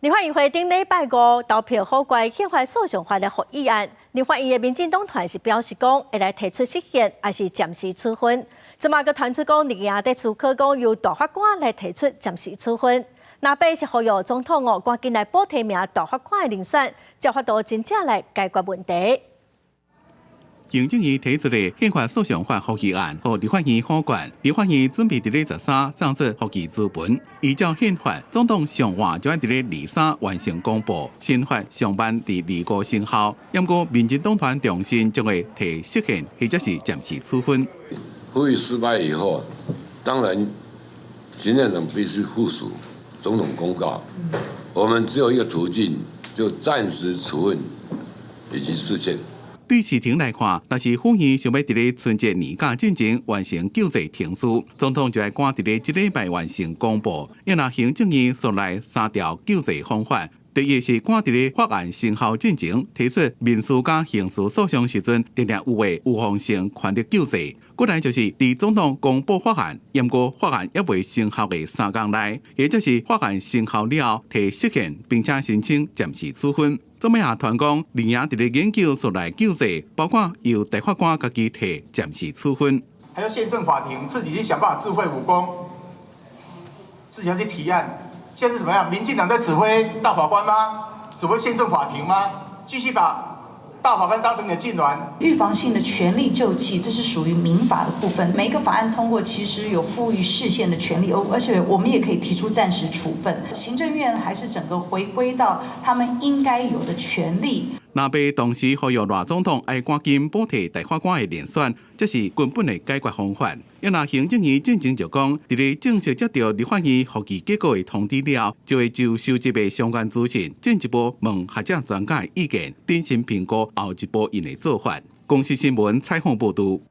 立法院會頂禮拜五投票否決憲法訴訟法的復議案，立法院的民進黨團是表示講會來提出釋憲，抑是暫時處分。這馬閣傳出講，綠營佇思考講由大法官來提出暫時處分。藍白是呼籲總統哦，趕緊來補提名大法官的人選，才有法度真正來解決問題。行政院提出的憲法訴訟法復議案，予立法院否決。立法院準備佇咧13送出復議諮文，依照憲法，總統上晚就愛佇咧23完成公布，新法上慢佇25生效。毋過民進黨團重申將會提釋憲或者是暫時處分。復議失敗以後，當然行政長必須副署總統公告。我們只有一個途徑，就暫時處分以及釋憲。對事情來看，若是府院想欲佇咧春節年假進前完成救濟程序，總統就愛趕佇咧這禮拜完成公布。欲若行政院束內三條救濟方法，第一是趕佇咧法案生效進前提出民事佮刑事訴訟時陣，定定有的預防性權力救濟。過來就是佇總統公布法案，毋過法案猶未生效的3工內，或者是法案生效了後提釋憲，並且申請暫時處分。這擺也傳講，綠營佇咧研究束內救濟，包括由大法官家己提暫時處分。還要憲政法庭自己去想辦法自廢武功，自己要去提案。現在是怎麼樣？民進黨在指揮大法官嗎？指揮憲政法庭嗎？繼續把大法官當成你的痙攣？預防性的權利救濟，這是屬於民法的部分。每一個法案通過，其實有賦予釋憲的權利，而且我們也可以提出暫時處分。行政院還是整個回歸到他們應該有的權利。藍白同時呼籲賴總統愛趕緊補提大法官的人選，這是根本的解決方法。欲若行政院進前就講，佇咧正式接到立法院復議結果的通知了，就會就收集的相關資訊進一步問學者專家的意見，謹慎評估後一步𪜶的做法。公視新聞採訪報導。